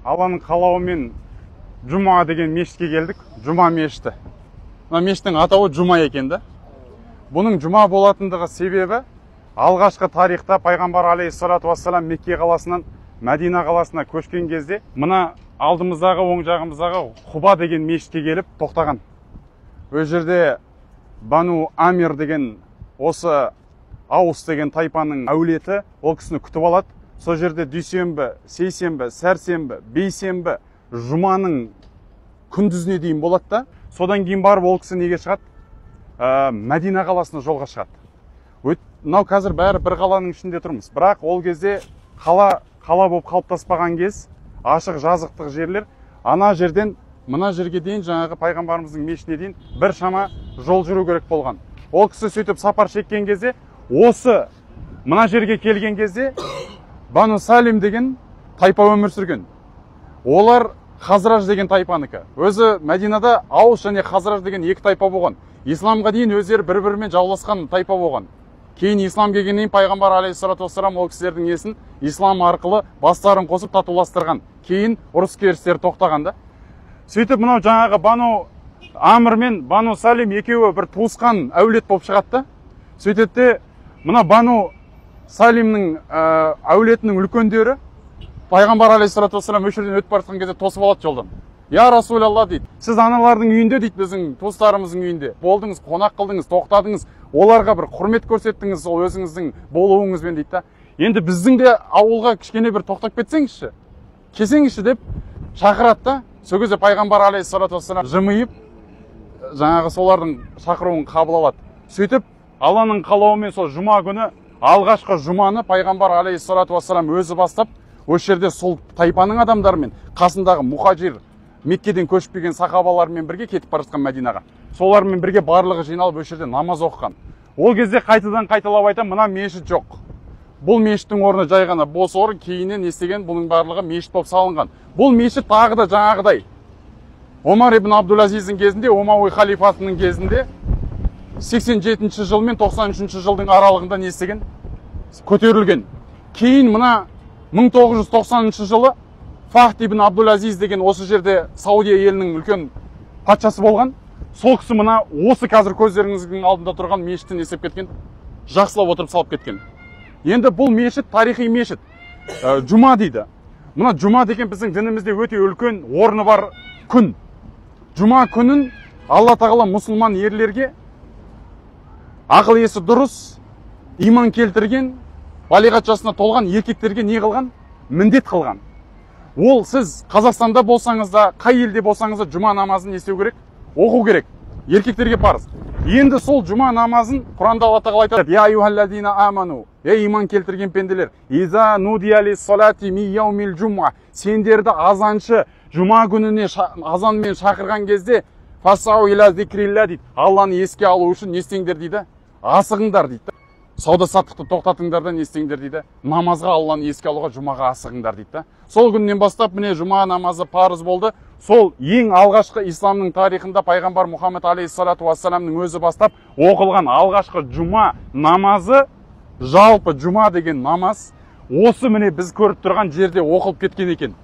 Алланың қалауымен Жұма деген мешітке келдік. Жұма мешіті. Мына мешіттің атауы Жұма екен да. Бұның жұма болатындығы себебі алғашқы тарихта пайғамбар алейхиссалату вассалам Мекке қаласынан Мәдина қаласына көшкен кезде мына алдымыздағы, оң жағымыздағы Құба деген мешітке келіп тоқтаған. Ол жерде Бану Амир деген осы Ауыс деген тайпаның әулеті ол кісіні күтіп алады. Сол жерде дүйсенбі, сейсенбі, сәрсенбі, бейсенбі, жұманың күндізіне дейін болады да. Содан кейін барып ол кісі неге шығады? Мәдина қаласына жолға шығады. Мынау қазір бәрі бір қаланың ішінде тұрмыз. Бірақ ол кезде қала қала болып қалыптаспаған кез, ашық жазықтық жерлер, ана жерден мына жерге дейін жаңағы пайғамбарымыздың мешітіне дейін бір шама жол жүру керек болған. Ол кісі сөйтіп сапар шеккен кезде, осы мына жерге келген кезде Бану Салим деген тайпа өмір сүрген. Олар Хазраж деген тайпаныкі. Өзі Мәдинада Аус және Хазраж деген екі тайпа болған. Исламға дейін өздері бір-бірімен жауласқан тайпа болған. Кейін ислам келгеннен кейін пайғамбар алейхиссалату вассалам ол кісілердің несін ислам арқылы бастарын қосып татуластырған. Кейін ұрыс-керістер тоқтаған да. Сөйтіп мынау жаңағы Бану Амр мен Бану Салим екеуі бір туысқан әулет болып шығады да. Сөйтеді де мына Бану Салимнің әулетінің үлкендері пайғамбар алейхиссалату вассалам осы жерден өтіп бара жатқан кезде тосып алады жолдан. Я Расулалла дейді, сіз аналардың үйінде дейді, біздің туыстарымыздың үйінде болдыңыз, қонақ қылдыңыз, тоқтадыңыз, оларға бір құрмет көрсеттіңіз сол өзіңіздің болуыңызбен дейді да. Енді біздің де ауылға кішкене бір тоқтап кетсеңізші, келсеңізші деп шақырады да. Сол кезде пайғамбар алейхиссалату вассалам жымиып жаңағы солардың шақыруын қабыл алады. Сөйтіп Алланың қалауымен сол жұма күні алғашқы жұманы пайғамбар алейхиссалату вассалам өзі бастап, осы жерде сол тайпаның адамдарымен, қасындағы мұхажир Меккеден көшіп келген сахабалармен бірге кетіп бара жатқан Мәдинаға. Солармен бірге барлығы жиналып осы жерде намаз оқыған. Ол кезде қайтадан қайталап айтамын, мына мешіт жоқ. Бұл мешіттің орны жай ғана бос орын, кейіннен естіген бұның барлығы мешіт болып салынған. Бұл мешіт тағы да жаңағыдай Омар ибн Абдул-Азиздің кезінде, Омауи халифатының кезінде 87 жыл мен 93 жылдың аралығында не істеген? Көтерілген. Кейін мына 1990 жылы Фахд ибн Абдул-Азиз деген осы жерде Саудия елінің үлкен патшасы болған. Сол кісі мына осы қазір көздеріңіздің алдында тұрған мешітті есеп кеткен, жақсылап отырып салып кеткен. Енді бұл мешіт тарихи мешіт. Жұма дейді. Мына жұма деген біздің дінімізде өте үлкен орны бар күн. Жұма күнін Алла тағала мұсылман ерлерге ақыл есі дұрыс, иман келтірген, балиғат жасына толған еркектерге не қылған? Міндет қылған. Ол сіз Қазақстанда болсаңыз да, қай елде болсаңыз да жұма намазын не істеу керек? Оқу керек. Еркектерге парыз. Енді сол жұма намазын Құранда Алла тағала айтады: «Я айюхаллазина аману», ей иман келтірген пенделер, «Иза нудия лис-салати ми яумил жум'a», сендерді азаншы жұма күніне азанмен шақырған кезде фасау иля зикрилля дейді. Алланы еске алу үшін не істеңдер дейді? Асығыңдар дейді. Сауда саттықты тоқтатыңдар да не істеңдер дейді? Намазға, Алланы еске алуға, жұмаға асығыңдар дейді. Сол күннен бастап міне жұма намазы парыз болды. Сол ең алғашқы исламның тарихында пайғамбар Мұхаммед алейхиссалату вассаламның өзі бастап оқылған алғашқы жұма намазы, жалпы жұма деген намаз осы міне біз көріп тұрған жерде оқылып кеткен екен.